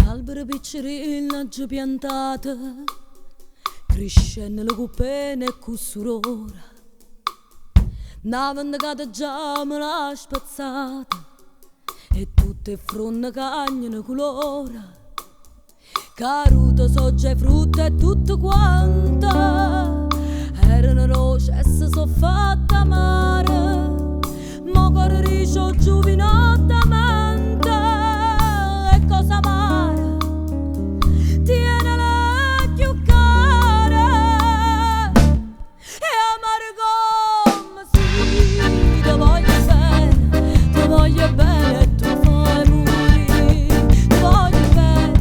N'albero piccerillo aggio piantato, criscennelo cu pena e cu surore. Na ventata già me l'ha spezzato e tutt' 'e ffronne cagnano culore. Carute so' già 'e frutte e tutte quante erano doce e se so' fatte amare. Ma 'o core dice 'o giuvinotto mente è cosa amara, tienele cchiù care. È amaro comme si te voglio bene, te voglio bene e tu fai murì. Te voglio bene,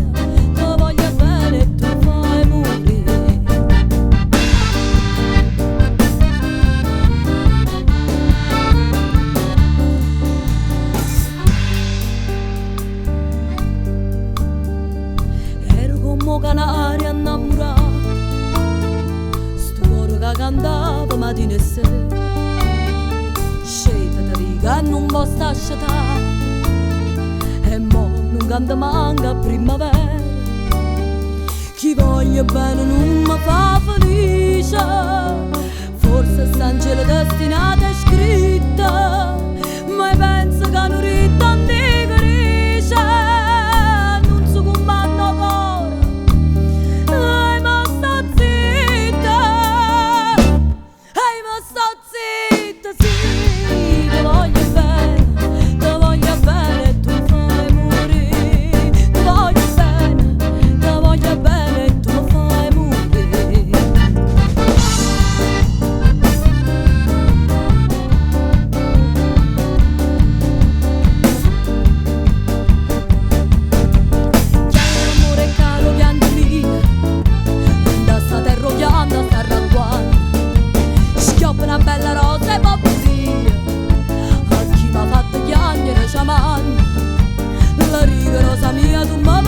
te voglio bene e tu fai murì. Ero comm' 'o canario annammurato, stu core ca cantava matina e sera. Scétate, dico, e nun vo' sta scetato, e mo nun canta manco a primmavera. Chi voglio bene nun me fa felice, forse sta 'ncielo destinato e scritto, ma i' penso ca nu ritto antico dice, nun se cummanna 'o core, e i' me sto zitto, e i' me sto zitto, sì, te voglio bene, te voglio bene e tu fai murì. Te voglio bene, te voglio bene e tu me fai murì. Chiagne ammore è caro 'o chianto mio, dint' 'a 'sta terra 'o chianto sta arracquanno. Schioppa 'na bella rosa 'e pot-pourri, a chi m'ha fatto chiagnere c' 'a manno. Le dico rosa mia tu me